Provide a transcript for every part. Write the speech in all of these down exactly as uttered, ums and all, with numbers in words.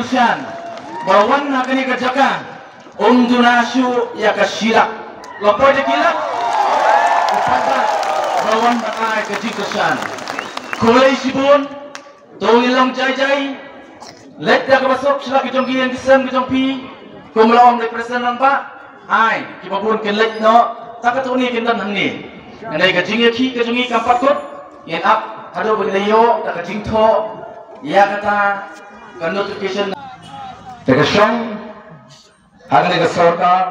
Shan ba wan ha kane ka jaka um duna shuh ïa ka shilak. La poi da ki lak. Ba wan ban ai ka jingkyrshan. Khublei shibun. To ngin long jai jai. Leit da kaba suk sha la ki jong ki ïing ki sem ki jong phi. Kum la ong da president rangbah. Ai kiba bun kin leit noh. Ta katto katne kin don hangne. Hynrei ka jingïakhih ka jong ngi kam pat kut. Ngin ap haduh ba ngin ïoh da ka jingthoh ïa kata ka notification. Te ka shong ha kane ka sorkar,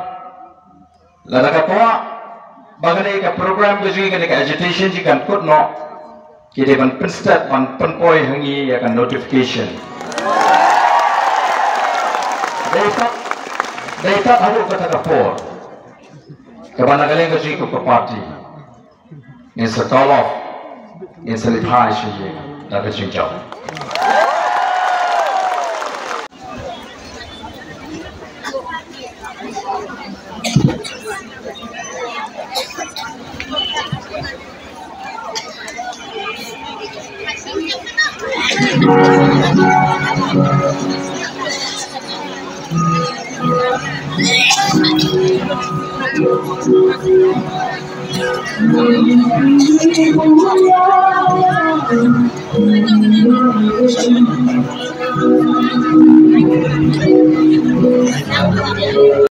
lada ka kwah ba kane ka program ka jong ngi, kane ka agitation jong ngi kan kut noh, ki dei ban pynstet ban pynpoi ha ngi ïa ka notification. Dei pat, dei pat haduh kata ka por kaba na ka liang ka jong ngi kum ka party ngin sa call off, ngin sa leit phai sha ïing da ka jingjop.